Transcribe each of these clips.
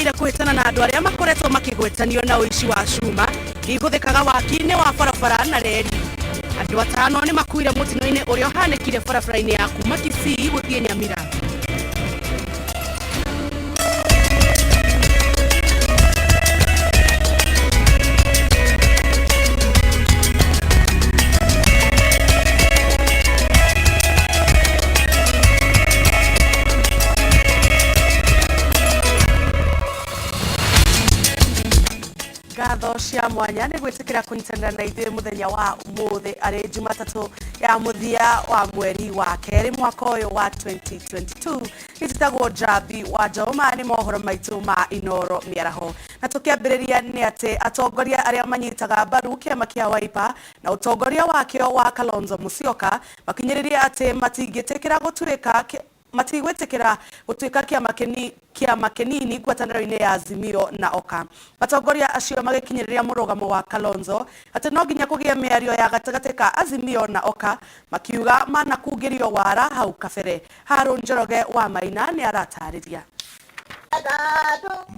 ĩrĩgĩrĩire kũhĩtana na andũ arĩa makoretwo makĩgwetanio na ũici wa cuma ihũthĩkaga waki-inĩ wa barabara na reri. Andũ atano nĩ makuire mũtino-inĩ ũrĩa ũhanĩkire barabara-inĩ ya kuma Kisii gũthiĩ Nyamira. Ngatho cia mwanya nĩ gwĩtĩkĩra kũnyitanĩra na ithuĩ mũthenya wa ũmũthĩ arĩ Jumatatũ ya mũthia wa mweri wa kerĩ mwaka ũyũ wa 2022. Njĩtagwo Njambi wa Njaũ, maya nĩ mohoro maitũ ma Inooro mĩaraho. Na tũkĩambĩrĩria nĩ atĩ atongoria arĩa manyitaga mbaru kĩama kĩa Wiper na ũtongoria wakĩo wa Kalonzo Musyoka makinyĩrĩrie atĩ matingĩtĩkĩra gũtuĩka matigwĩtĩkĩra gũtuĩka kĩama kĩni kĩama kĩnini ngwatanĩro-inĩ ya Azimio na Oka. Atongoria acio magĩkinyĩrĩria mũrũgamo wa Kalonzo atĩ no nginya kũgĩe mĩario ya gatagatĩ ka Azimio na Oka, makiuga manakungĩrio wara hau kabere. Harũn Njoroge wa Maina nĩ aratarĩria.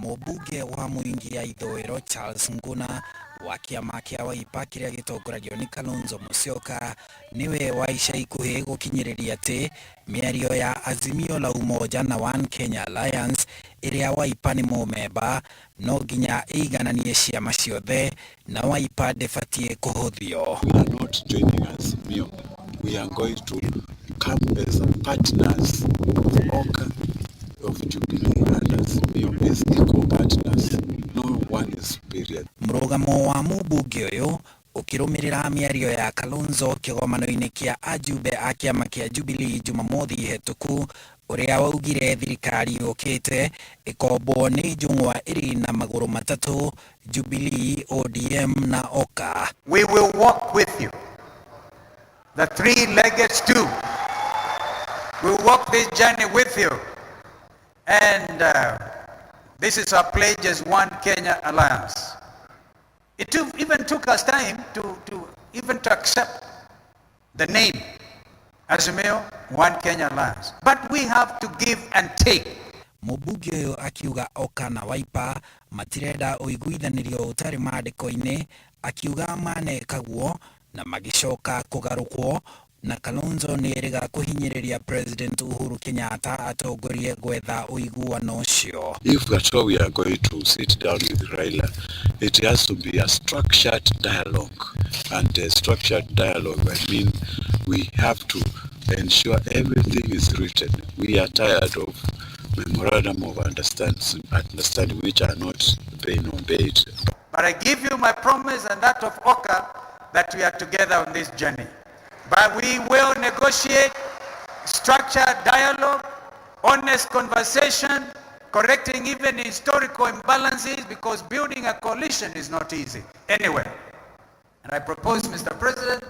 Mũmbunge wa Mwingi ya Ithũĩro Charles Nguna wa kĩama kĩa Wiper kĩrĩa gĩtongoragio nĩ Kalonzo Musyoka nĩwe wa ica ikuhĩ gũkinyĩrĩria atĩ mĩario ya Azimio la Umoja na One Kenya Alliance ĩrĩa Wiper nĩ mũmemba no nginya ĩigananie ciama ciothe na Wiper ndĩbatiĩ kũhũthio. We are not joining Azimio. We are going to come as partners of OKA, of Jubilee and Azimio as equal partners. No one is superior. Mũrũgamo wa mũmbunge ũyũ ũkĩrũmĩrĩra mĩario ya Kalonzo kĩgomano-inĩ kĩa ajumbe a kĩama kĩa Jubilee Jumamothi hetũku ũrĩa waugire thirikari yũkĩte ĩkombwo nĩ njũng'wa ĩrĩ na magũrũ matatũ Jubilee, ODM na OKA. We will walk with you. The three-legged stool. We'll walk this journey with you. And this is our pledge as One Kenya Alliance. It even took us time to even to accept the name Azimio One Kenya Alliance. But we have to give and take. Mũmbunge ũyũ akiuga Oka na Wiper matirenda ũiguithanĩrio ũtarĩ maandĩko-inĩ, akiuga manekaguo na magĩcoka kũgarũkwo na Kalonzo nĩ erĩga kũhinyĩrĩria President Uhuru Kenyatta atongorie gwetha ũiguano ũcio. If at all we are going to sit down with Raila, it has to be a structured dialogue. And a structured dialogue, I mean, we have to ensure everything is written. We are tired of memorandum of understanding which are not being obeyed. But I give you my promise and that of OKA that we are together on this journey. But we will negotiate structured dialogue, honest conversation, correcting even historical imbalances, because building a coalition is not easy anywhere. And I propose, Mr. President,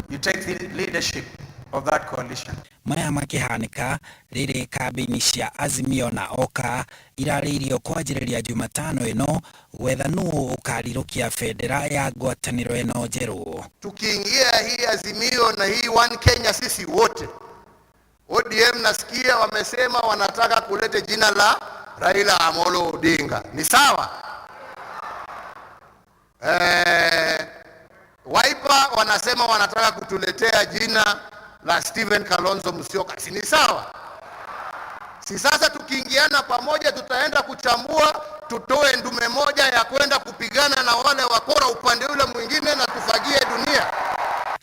you take the leadership of that coalition. Maya makĩhanĩka rĩrĩ kambĩini cia Azimio na Oka irarĩirio kwanjĩrĩria Jumatano ĩno gwetha nũũ ũkarirũkia bendera ya ngwatanĩro ĩno njerũ. Tukiingia hii Azimio na hii One Kenya, sisi wote ODM nasikia wamesema wanataka kulete jina la Raila Amolo Odinga, ni sawa? Wiper wanasema wanataka kutuletea jina la Stephen Kalonzo Musyoka, si ni sawa? Si sasa tukiingiana pamoja tutaenda kuchambua, tutoe ndume moja ya kwenda kupigana na wale wakora upande ule mwingine na tufagie dunia.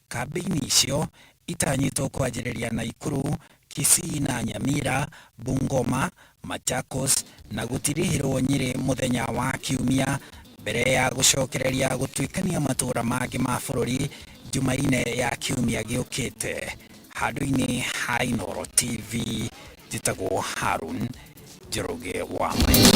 Kambĩini icio itanyĩtwo kwanjĩrĩria Naikuru, Kisii na Nyamira, Bungoma, Machakos na gũtirihĩrwo Nyĩrĩ mũthenya wa Kiumia mbere ya gũcokereria gũtuĩkania matũũra mangĩ ma bũrũri Jumaine ya kiumia gĩũkĩte. Handũ-inĩ ha Inooro TV njĩtagwo Harun Njoroge wa Maina.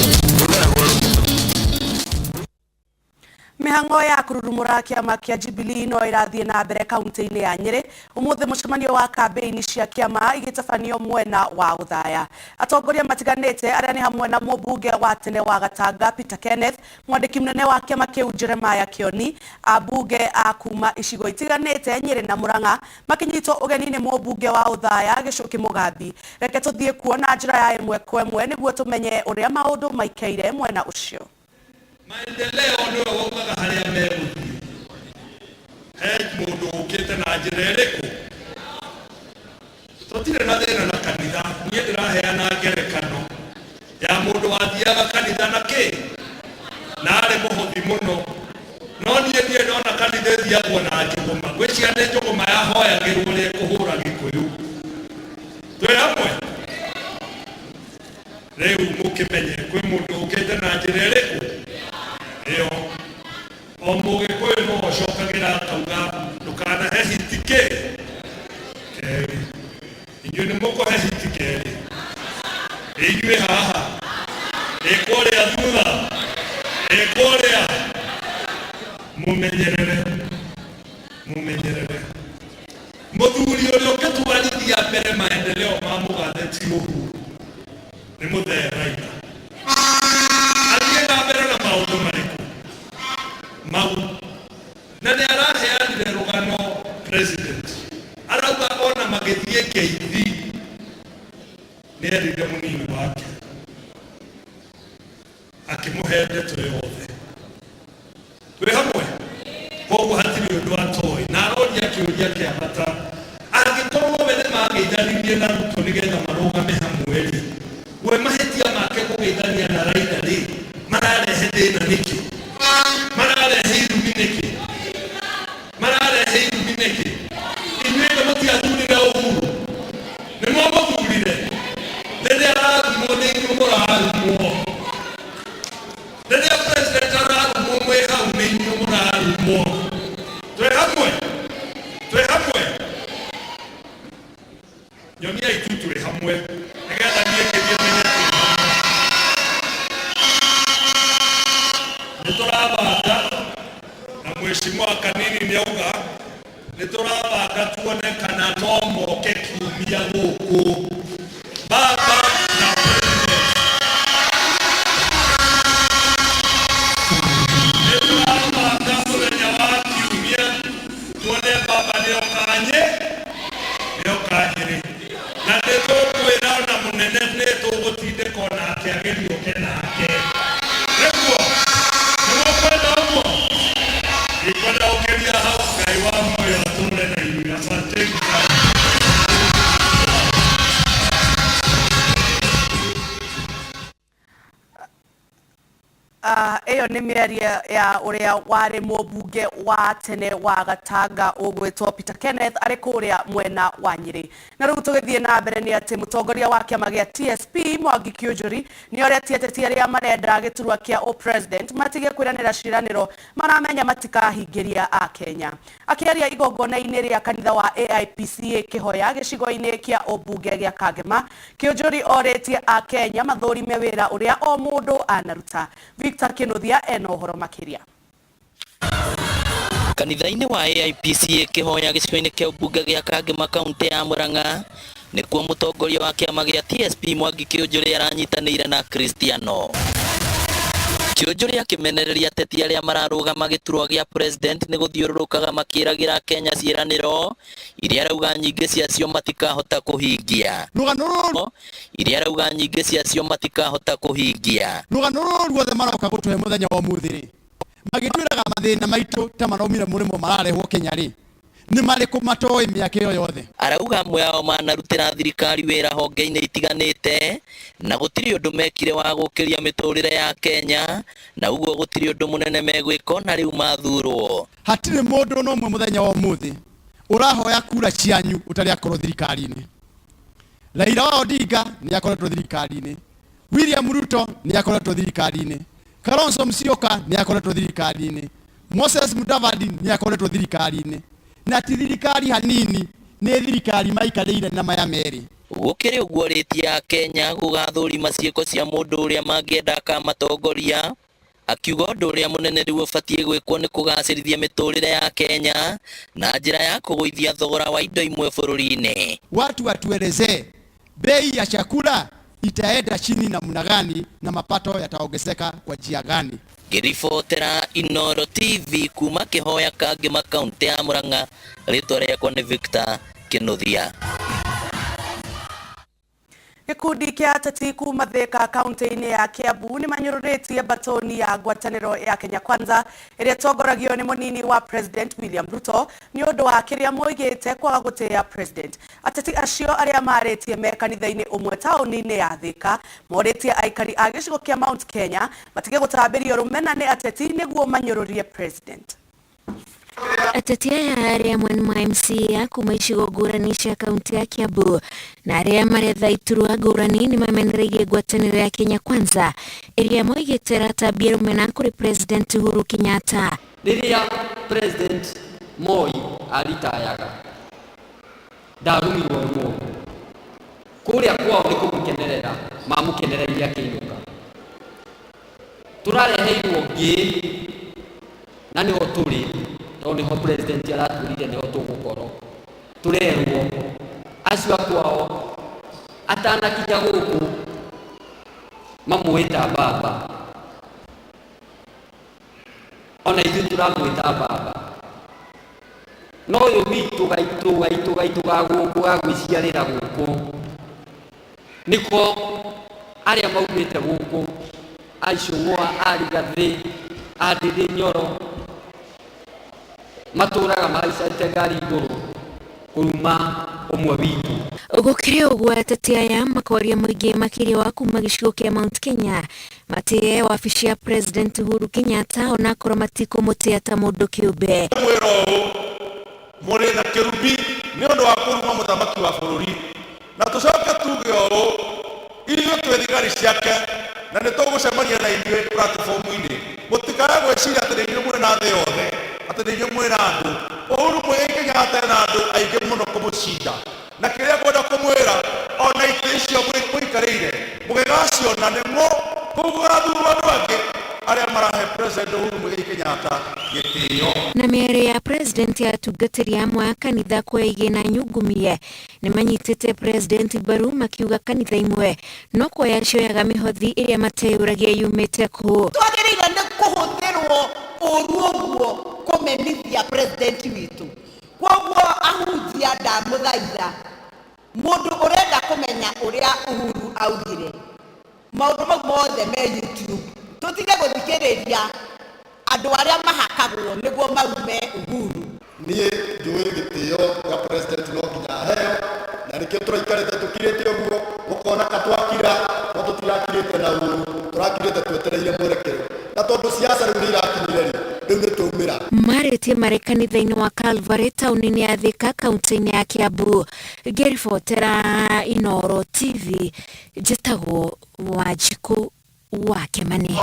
Mĩhang'o ya kũrurumũra kĩama kĩa Jubilee no ĩrathiĩ na mbere kaunti-inĩ ya Nyĩrĩ. Ũmũthĩ mũcemanio wa kambĩini cia kĩama igĩtabanio mwena wa Othaya. Atongoria matiganĩte arĩa nĩ hamwe na mũmbunge wa tene wa Gatanga Peter Kenneth, mwandĩki mũnene wa kĩama kĩu Jeremiah Kĩoni, ambunge a kuma icigo itiganĩte Nyĩrĩ na Murang'a makĩnyitwo ũgeni nĩ mũmbunge wa Othaya Gĩchũkĩ Mũgambi. Reke tũthiĩ kuo na njĩra ya ĩmwe kwa ĩmwe nĩguo tũmenye ũrĩa maũndũ maikaire mwena ũcio. Maendeleo nĩwe waugaga harĩa megũthiĩ. He mũndũ ũkĩte na njĩra ĩrĩkũ? Tũtirĩ na thĩna na kanitha. Niĩ ndĩraheana ngerekano ya mũndũ wathiaga kanitha na kĩ na arĩ mũhothi mũno. No niĩ ndirĩ ndona kanitha ĩthiagwo na njũgũma. Ngwĩciria nĩ njũgũma yahoyagĩrwo ũrĩa ĩkũhũra Gĩkũyũ. Twĩ hamwe? Rĩu mũkĩmenye kwĩ mũndũ ũkĩte na njĩra ĩrĩkũ ĩyo. O mũgĩkũyũ no ocokagĩra akauga ndũkanahe hiti kĩ kerĩ. Inyuĩ nĩ mũkũhe hiti kerĩ? Inyuĩ haha ĩ kũrĩa thutha ĩ kũrĩa, mũmenyerere, mũmenyerere mũthuri ũrĩa ũngĩtwarithia mbere maendeleo ma mũgathe ti Uhuru nĩ mũthee Raila. Athiĩ na mbere na maũndũ marĩkũ mau? Na nĩ araheanire rũgano president arauga ona magĩthiĩ ngeithi nĩ erire mũnini wake akĩmũhe ndeto yothe. Twĩ hamwe? Koguo hatirĩ ũndũ atoĩ. Na aroria kĩũria kĩa bata, angĩkorwo we nĩ mageithanirie na Ruto nĩgetha marũgame hamwe rĩ, we mahĩtia make kũgeithania na Raila rĩ, mararehe thĩna nĩkĩ? Mararehe irumi nĩkĩ? Mararehe irumi nĩkĩ? Inyuĩ nĩ mũtiathurire Uhuru? Nĩ mwamũthurire? Rĩrĩa arathimwo nĩ inyuĩ mũrarumwo. Rĩrĩa president ararumwo mwĩ hau nĩ inyuĩ mũrarumwo. Twĩ hamwe? Twĩ hamwe? Nyoniai tu twĩ hamwe nĩgetha niĩ ngĩthiĩ menye twĩ hamwe. Nĩ tũrabanga na mheshimiwa Kanini nĩ auga nĩ tũrabanga tuone kana no moke kiumia gũkũ baba na president. Nĩ tũrabanga mũthenya wa kiumia tuone baba nĩoka Nyĩrĩ na nĩ tũkwĩra ona mũnene nĩ tũgũtindĩka onake agerie oke nake. Nĩguo nĩ mũkwenda ũguo? Ndikwenda gũkĩria hau. Ngai wa muoyo atũre na inyuĩ. Asanteni sana. Ĩyo nĩ mĩario ya ũrĩa warĩ mũmbunge wa tene wa Gatanga ũgwĩtwo Peter Kenneth arĩ kũrĩa mwena wa Nyĩrĩ. Na rĩu tũgĩthiĩ na mbere nĩ atĩ mũtongoria wa kĩama gĩa TSP Mwangi Kĩũnjũri nĩ oretie ateti arĩa marenda gĩturwa kĩa ũ-president matige kwĩranĩra ciĩranĩro maramenya matikahingĩria a Kenya. Akĩaria igongona-inĩ rĩa kanitha wa AIPCA Kĩhoya gĩcigo-inĩ kĩa ũmbunge gĩa Kangema, Kĩũnjũri orĩtie a Kenya mathũrime wĩra ũrĩa o mũndũ anaruta. Victor Kĩnuthia ena ũhoro makĩria. Kanitha-inĩ wa AIPCA Kĩhoya gĩcigo-inĩ kĩa ũmbunge gĩa Kangema kaunti ya Murang'a nĩkuo mũtongoria wa kĩama gĩa TSP Mwangi Kĩũnjũri aranyitanĩire na Kristiano. Kĩũnjũri akĩmenereria ateti arĩa mararũgama gĩturwa gĩa president nĩ gũthiũrũrũkaga makĩragĩra Kenya ciĩranĩro iria arauga nyingĩ ciacio matikahota kũhingia. Rũgano rũrũ Iria arauga nyingĩ ciacio matikahota kũhingia. Rũgano rũrũ ruothe maroka gũtũhe mũthenya wa ũmũthĩ rĩ, magĩtwĩraga mathĩna maitũ ta maraumire mũrĩmo mararehwo Kenya rĩ, nĩ marĩkũ matoĩ mĩaka ĩyo yothe? Arauga amwe ao manarutĩra thirikari wĩra honge-inĩ itiganĩte na gũtirĩ ũndũ mekire wa gũkĩria mĩtũrĩre ya Kenya na ũguo gũtirĩ ũndũ mũnene megwĩka ona rĩu mathurwo. Hatirĩ mũndũ ona ũmwe mũthenya wa ũmũthĩ ũrahoya kura cianyu ũtarĩ akorwo thirikari-inĩ. Raila wa Odinga nĩ akoretwo thirikari-inĩ, William Ruto nĩ akoretwo thirikari-inĩ, Kalonzo Musyoka nĩ akoretwo thirikari-inĩ, Moses Mudavadi nĩ akoretwo thirikari-inĩ. Na ti thirikari hanini, nĩ thirikari maikarĩire na maya merĩ. Gũkĩrĩ ũguo rĩti ya Kenya gũgathũrima ciĩko cia mũndũ ũrĩa mangĩenda akamatongoria. Akiuga ũndũ ũrĩa mũnene rĩu ũbatiĩ gwĩkwo nĩ kũgacĩrithia mĩtũrĩre ya Kenya na njĩra ya kũgũithia thogora wa indo imwe bũrũri-inĩ. Watu watuelezee bei ya chakula itaenda chini namna gani na mapato yataongezeka kwa njia gani. Ngĩribotera Inooro TV kuma Kĩhoya Kangĩma kaunti ya Murang'a, rĩtwa rĩakwa nĩ Victor Kĩnuthia. Gĩkundi kĩa ateti kuma Thika kaunti-inĩ ya Kiambu nĩ manyũrũrĩtie mbatoni ya ngwatanĩro ya Kenya Kwanza ĩrĩa ĩtongoragio nĩ mũnini wa President William Ruto nĩ ũndũ wa kĩrĩa moigĩte kwaga gũtĩĩa President. Ateti acio arĩa marĩtie me kanitha-inĩ ũmwe taũni-inĩ ya Thika morĩtie aikari a gĩcigo kĩa Mount Kenya matige gũtambĩrio rũmena nĩ ateti nĩguo manyũrũrie President. Ateti aya arĩa amwe nĩ ma MCA kuma icigo ngũrani cia kaunti ya Kiambu na arĩa maretha iturwa ngũrani nĩ mamenereirie ngwatanĩro ya Kenya Kwanza ĩrĩa moigĩte ĩratambia rũmena kũrĩ President Uhuru Kenyatta. Rĩrĩa President Moi aritayaga ndarumirwo nĩ mũndũ, kũrĩa kwao nĩ kũmũkenerera mamũkenereirie akĩinũka. Tũrareheirwo ngĩ na nĩho tũrĩ, tondũ nĩho President aratwĩrire nĩho tũgũkorwo. Tũrerwo acio a kwao atanakinya gũkũ mamwĩta baba, ona ithuĩ tũramwĩta baba, no ũyũ witũ gaitũ gaitũ gaitũ ga gũkũ ga gwĩciarĩra gũkũ nĩko arĩa maumĩte gũkũ a Icũng'wa, a Rigathĩ, a Ndĩndĩ Nyoro matũraga mahaicĩte ngari igũrũ kũruma ũmwe witũ. Gũkĩrĩ ũguo ateti aya makoria mũingĩ makĩria wa kuma gĩcigo kĩa Mount Kenya matĩe wabici ya President Uhuru Kenyatta onakorwo matikũmũtĩa ta mũndũ kĩũmbe. Mwĩra ũũ mũrĩ na kĩrumi nĩ ũndũ wa kũruma mũthamaki wa bũrũri, na tũcoke tuge ũũ ithuĩ twĩ thigari ciake na nĩ tũgũcemania na ithuĩ platform-inĩ. Mũtikae gwĩciria atĩ nĩ inyuĩ mwĩ na thĩ yothe, atĩ nĩ inyuĩ mwĩ na andũ. Uhuru Muigai Kenyatta ena andũ aingĩ mũno kũmũcinda, na kĩrĩa ngwenda kũmwĩra ona itĩ icio mũikarĩire mũgĩgaciona nĩ mũ kũu gũgathurwo andũ angĩ arĩa marahe President Uhuru Muigai Kenyatta gĩtĩo. Na mĩario ya President ya atungatĩri amwe a kanitha kuoya igĩna nyungumie nĩ manyitĩte President mbaru makiuga kanitha imwe no kuoya cioyaga mĩhothi ĩrĩa mateyũragia yumĩte kũ. Twagĩrĩire nĩ kũhũthĩrwo ũru ũguo kũmenithia President witũ. Kwoguo ahunjia ndamũthaitha, mũndũ ũrenda kũmenya ũrĩa Uhuru augire, maũndũ mau mothe me YouTube, tũtige gũthikĩrĩria andũ arĩa mahakagwo nĩguo maume Uhuru. Niĩ njũĩ gĩtĩo gĩa President no nginya aheo, na nĩkĩo tũraikarĩte tũkirĩte ũguo, mũkona ka twakira, no tũtirakirĩte na ũru, tũrakirĩte twetereire mwerekero, na tondũ siasa rĩu nĩ irakinyire rĩ, rĩu nĩ twaumĩra. Marĩtie marĩ kanitha-inĩ wa Calvary taũni-inĩ ya Thika kaunti-inĩ ya Kiambu. Ngĩribotera Inooro TV njĩtagwo Wanjikũ wa Kĩmani.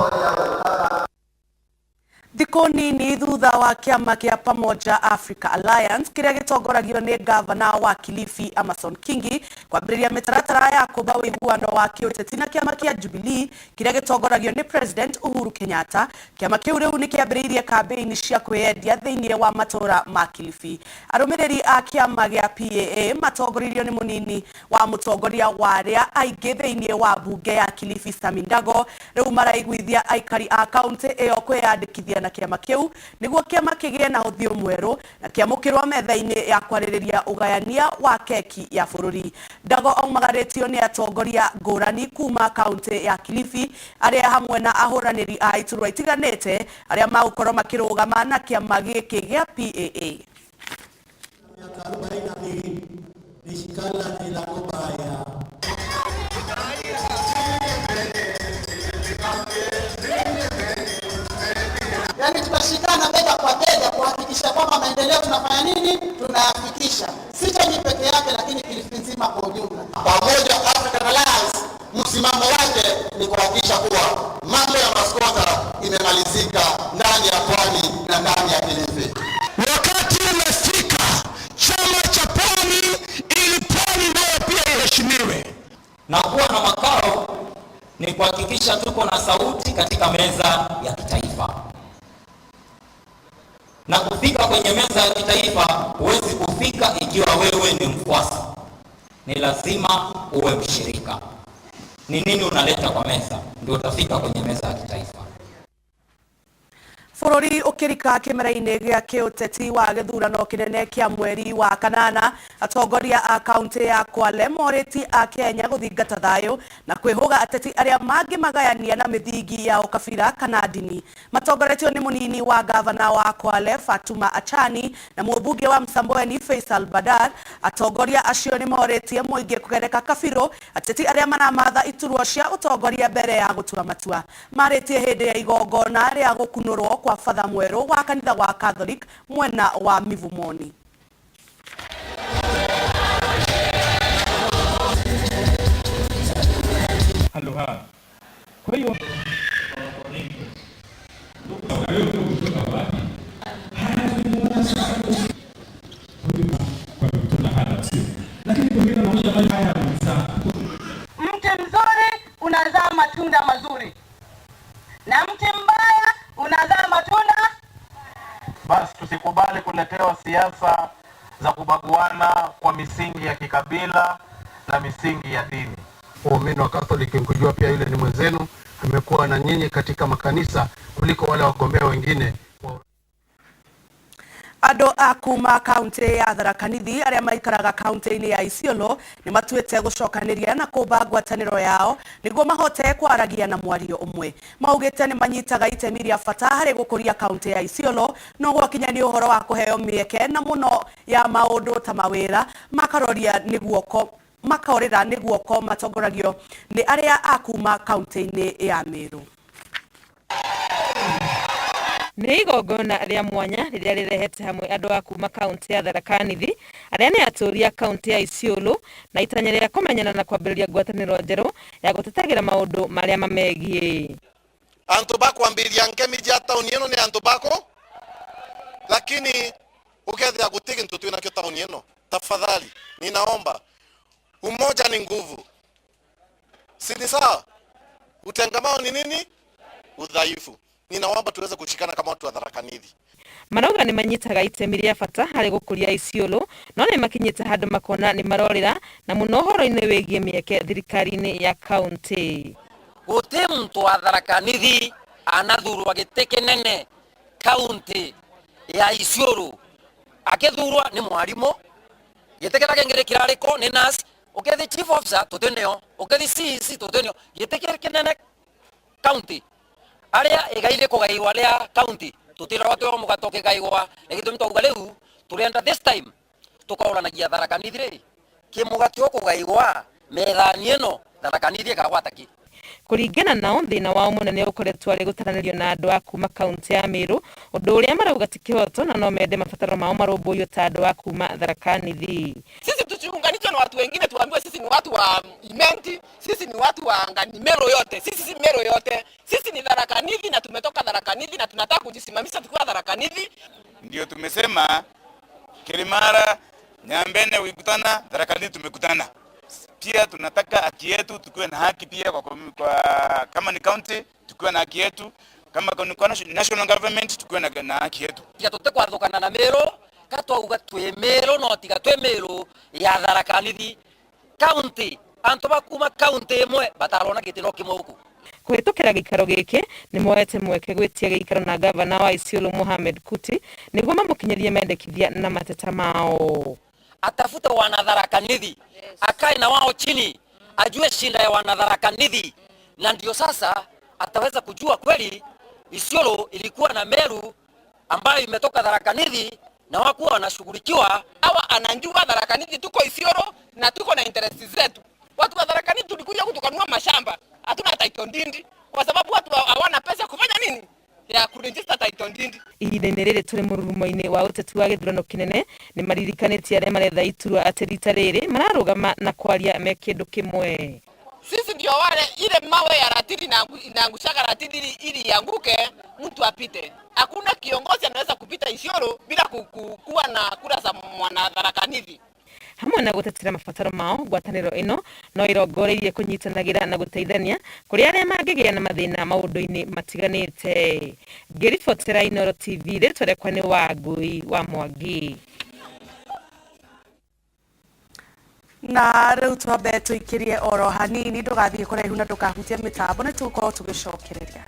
Thikũ nini thutha wa kĩama kĩa Pamoja Africa Alliance kĩrĩa gĩtongoragio nĩ gavana wa Kilifi Amason Kingi kwambĩrĩria mĩtaratara ya kũmba ũiguano wa kĩũteti na kĩama kĩa Jubilee kĩrĩa gĩtongoragio nĩ President Uhuru Kenyatta, kĩama kĩu rĩu nĩ kĩambĩrĩirie kambĩini cia kwĩyendia thĩinĩ wa matũũra ma Kilifi. Arũmĩrĩri a kĩama gĩa PAA matongoririo nĩ mũnini wa mũtongoria wa arĩa aingĩ thĩinĩ wa mbunge ya Kilifi Sami Ndago rĩu maraiguithia aikari a kaunti ĩyo kwĩyandĩkithia na kĩama kĩu nĩguo kĩama kĩgĩe na ũthiũ mwerũ na kĩamũkĩrwo metha-inĩ ya kwarĩrĩria ũgayania wa keki ya bũrũri. Ndago aumagarĩtio nĩ atongoria ngũrani kuma kaunti ya Kilifi arĩa hamwe na ahũranĩri a iturwa itiganĩte arĩa magũkorwo makĩrũgama na kĩama gĩkĩ gĩa PAA. Yaani tutashikana bega kwa bega kuhakikisha kwamba maendeleo tunafanya nini, tunayafikisha, si Chenyi peke yake, lakini Kilifi nzima kwa ujumla. Pamoja African Alliance msimamo wake ni kuhakikisha kuwa mambo ya maskota imemalizika ndani ya Pwani na ndani ya Kilifi. Wakati umefika chama cha Pwani ili Pwani nayo pia iheshimiwe na kuwa na makao Ni kuhakikisha tuko na sauti katika meza ya kitaifa. Na kufika kwenye meza ya kitaifa huwezi kufika ikiwa wewe ni mfuasi. Ni lazima uwe mshirika. Ni nini unaleta kwa meza ndio utafika kwenye meza ya kitaifa. Bũrũri ũkĩrika kĩmera-inĩ gĩa kĩũteti wa gĩthurano kĩnene kĩa mweri wa kanana, atongoria a kaunti ya Kwale morĩtie a Kenya gũthingata thayũ na kwĩhũga ateti arĩa mangĩmagayania na mĩthingi ya ũkabira kana ndini. Matongoretio nĩ mũnini wa gavana wa Kwale Fatuma Achani na mũmbunge wa Msambweni Faisal Badar. Atongoria acio nĩ morĩtie mũingĩ kũgereka kabirũ ateti arĩa maramatha iturwa cia ũtongoria mbere ya gũtua matua. Marĩtie hĩndĩ ya igongona rĩa gũkunũrwo kwa Father mwerũ wa kanitha wa Catholic mwena wa Mivumoni. Aloha. Kwa hiyo mti mzuri unazaa matunda mazuri na mti mbaya unazaa matunda. Basi tusikubali kuletewa siasa za kubaguana kwa misingi ya kikabila na misingi ya dini. Waumini wa Catholic mkijua pia yule ni mwenzenu, amekuwa na nyinyi katika makanisa kuliko wale wagombea wengine. Andũ a kuma kaunti ya Tharaka Nithi arĩa maikaraga kaunti-inĩ ya Isiolo nĩ matuĩte gũcokanĩria na kũmba ngwatanĩro yao nĩguo mahote kwaragia na mwario ũmwe. Maugĩte nĩ manyitaga itemi rĩa bata harĩ gũkũria kaunti ya Isiolo no gwakinya nĩ ũhoro wa kũheo mĩeke na mũno ya maũndũ ta mawĩra makaroria nĩ guoko makorĩra nĩ guoko matongoragio nĩ arĩa a kuma kaunti-inĩ ya Meru. Nĩ igongona rĩa mwanya rĩrĩa rĩrehete hamwe andũ a kuma kaunti ya Tharaka Nithi arĩa nĩ atũũri a kaunti ya Isiolo na itanya rĩa kũmenyana na kwambĩrĩria ngwatanĩro njerũ ya gũtetagĩra maũndũ marĩa mamegiĩ. Antu bakwambiria nkemi ja tauni ĩno nĩ antu bako, lakini ukethia gũtirĩ kĩntũ twĩ nakĩo tauni ĩno. Tafadhali ninaomba, umoja ni nguvu, si ni sawa? Utengamao ni nini? Udhaifu. Ninaomba tuweze kushikana kama watu wa Tharaka Nithi. Marauga nĩ manyitaga itemi rĩa bata harĩ gũkũria Isiolo no nĩ makinyĩte handũ makona nĩ marorĩra na mũno ũhoro-inĩ wĩgiĩ mĩeke thirikari-inĩ ya kaunti. Gũtirĩ muntu wa Tharaka Nithi anathurwa gĩtĩ kĩnene kaunti ya Isiolo akĩthurwa nĩ mwarimũ, gĩtĩ kĩrĩa kĩngĩ kĩrarĩko nĩ nurse, ũkĩthi chief officer tũtĩnĩo, ũkĩthi CEC tũtĩnĩo, gĩtĩ kĩrĩa kĩnene kaunti aria igaire kugairwa aria kaunti tutirarwa twĩ mũgato ũkĩgairwa nĩ gĩtũmi twauga rĩu tũrenda this time tũkaũranagia Tharaka Nithi rĩ kĩmũgate ũkũgairwa methani ĩno Tharaka Nithi ĩkagwata kĩ. Kũringana nao thĩna wao mũnene ũkoretwo arĩ gũtaranĩrio na andũ a kuma kaunti ya Meru ũndũ ũrĩa marauga ti kĩhoto na no mende mabataro mao marũmbũiyo ta andũ a kuma Tharaka Nithi. Sisi tusiunganishwe na watu wengine tuambiwe sisi ni watu wa Imenti, sisi ni watu wa Ngani Meru yote, sisi si Meru yote, sisi ni Tharaka Nithi na tumetoka Tharaka Nithi na tunataka kujisimamisha tukiwa Tharaka Nithi. Ndio tumesema Kirimara, Nyambene wikutana, Tharaka Nithi tumekutana. Pia tunataka haki yetu, tukiwe na haki pia kwa kama ni county tukiwe na haki yetu, kama ni national government tukiwe na haki yetu. Tiga tũtekwathũkana na Meru, katwauga twĩ Meru no tiga twĩ Meru ya Tharaka Nithi county, antu bakuma county ĩmwe batarona gĩtĩ no kĩmwe gũkũ. Kũhĩtũkĩra gĩikaro gĩkĩ nĩ moete mweke gwĩtia gĩikaro na gavana wa Isiolo Mohamed Kuti nĩguo mamũkinyĩrie mendekithia na mateta mao. Atafute wana Tharaka Nithi, akae na wao chini, ajue shinda ya wana Tharaka Nithi, na ndio sasa ataweza kujua kweli Isiolo ilikuwa na Meru ambayo imetoka Tharaka Nithi na wakuwa wanashughulikiwa. Hawa anajua Tharaka Nithi tuko Isiolo na tuko na interest zetu. Watu wa Tharaka Nithi tulikuja kutukanua mashamba, hatuna title deed kwa sababu watu hawana pesa kufanya nini? Ya kuregister title deed. Ihinda-inĩ rĩrĩ tũrĩ mũrurumo-inĩ wa ũteti wa gĩthurano kĩnene nĩ maririkanĩtie arĩa maretha iturwa atĩ rita rĩrĩ mararũgama na kwaria me kĩndũ kĩmwe. Sisi ndio wale ile mawe ya ratili inaangushaga ratili ili ianguke mtu apite. Hakuna kiongozi anaweza kupita Isiolo bila kuwa na kura za mwana Tharaka Nithi. Hamwe na gũtetera mabataro mao, ngwatanĩro ĩno no ĩrongoreirie kũnyitanagĩra na gũteithania kũrĩ arĩa mangĩgĩa na mathĩna maũndũ-inĩ matiganĩte. Ngĩribotera Inooro TV, rĩtwa rĩakwa nĩ Wangui wa Mwangi. Na rĩu twambe tũikĩrie oro hanini, ndũgathiĩ kũraihu na ndũkahutie mĩtambo, nĩ tũgũkorwo tũgĩcokereria.